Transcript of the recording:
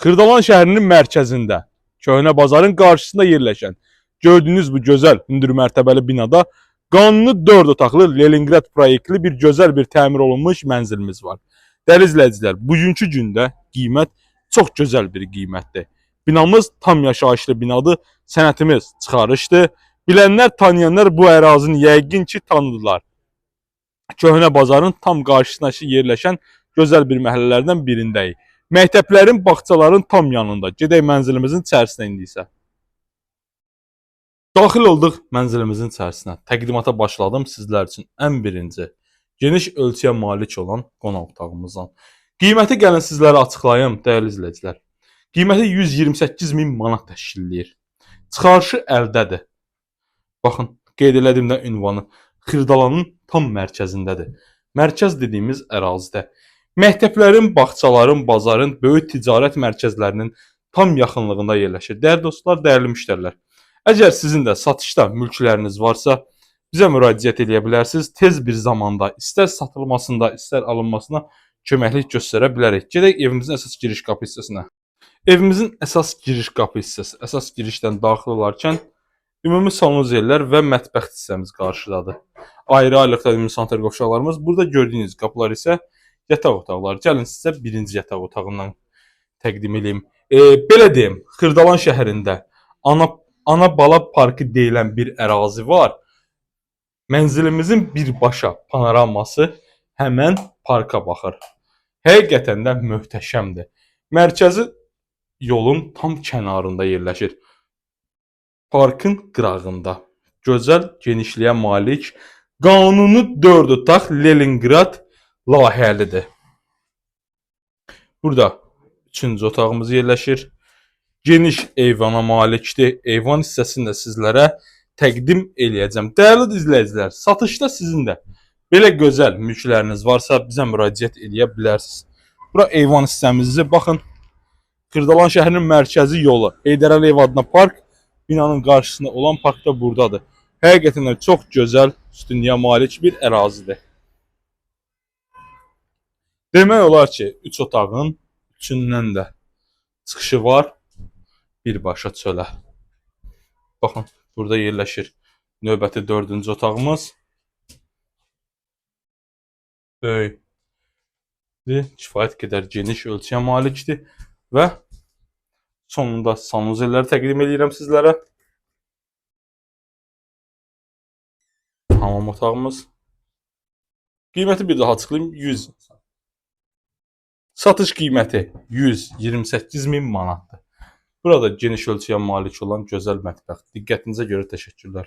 Xırdalan şəhərinin mərkəzində, Köhnə bazarın qarşısında yerləşən gördüyünüz bu gözəl hündür mərtəbəli binada qanuni 4 otaqlı Leninqrad proyektli bir gözəl bir təmir olunmuş mənzilimiz var. Dəyərli izləyicilər, bugünkü gündə qiymət çox gözəl bir qiymətdir. Binamız tam yaşayışlı binadır, sənətimiz çıxarışdır. Bilənlər, tanıyanlar bu ərazini yəqin ki tanıdılar. Köhnə bazarın tam qarşısına yerləşən gözəl bir məhəllələrdən birindəyik. Məktəblərin, bağçaların tam yanında. Gedək mənzilimizin içərisinə indi isə. Daxil olduq mənzilimizin içərisinə. Təqdimata başladım sizlər üçün ən birinci geniş ölçüyə malik olan qonaq otağımızdan. Qiyməti gəlin sizlərə açıqlayım, dəyərli izləyicilər. Qiyməti 128 min manat təşkil eləyir. Çıxarışı əldədir. Baxın, qeyd elədiyimdə ünvanı Xırdalanın tam mərkəzindədir. Mərkəz dediyimiz ərazidə. Məktəblərin, bağçaların, bazarın, böyük ticarət mərkəzlərinin tam yaxınlığında yerləşir. Dəyərli dostlar, dəyərli müştərilər. Əgər sizin də satışda mülkləriniz varsa, bizə müraciət eləyə bilərsiniz. Tez bir zamanda istər satılmasında, istər alınmasına köməklik göstərə bilərik. Gedək evimizin əsas giriş qapı hissəsinə. Evimizin əsas giriş qapı hissəsi, əsas girişdən daxil olarkən ümumi sanuzellər və mətbəx hissəmiz qarşıdadır. Ayrı-ayrılıqda ümumi sanitar qovşaqlarımız. Burada gördüyünüz qapılar isə yataq otaqları. Gəlin sizə birinci yataq otağından təqdim edeyim. Belə deyim, Xırdalan şəhərində ana bala parkı deyilən bir ərazi var. Mənzilimizin birbaşa panoraması həmən parka baxır. Həqiqətən də möhtəşəmdir. Mərkəzi yolun tam kənarında yerləşir. Parkın qırağında. Gözəl genişliyə malik, qanuni 4 otaq Leninqrad layihəlidir. Burada üçüncü otağımız yerləşir. Geniş eyvana malikdir. Eyvan hissəsini də sizlərə təqdim eləyəcəm. Dəyərli izləyicilər, satışda sizin də belə gözəl mülkləriniz varsa bizə müraciət eləyə bilərsiniz. Bura eyvan hissəmizdir. Baxın, Xırdalan şəhərinin mərkəzi yolu, Heydər Əliyev adına park, binanın qarşısında olan park da buradadır. Həqiqətən də çox gözəl, üstünlüyə malik bir ərazidir. Demək olar ki, 3 otağın üçündən də çıxışı var birbaşa çölə. Baxın, burada yerləşir növbəti dördüncü otağımız. Böyükdür, kifayət qədər geniş ölçüyə malikdir və sonunda sanuzelləri təqdim edirəm sizlərə. Hamam otağımız. Qiyməti bir daha açıqlayım. 100. Satış qiyməti 128 min manatdır. Burada geniş ölçüyə malik olan gözəl mətbəx. Diqqətinizə görə təşəkkürlər.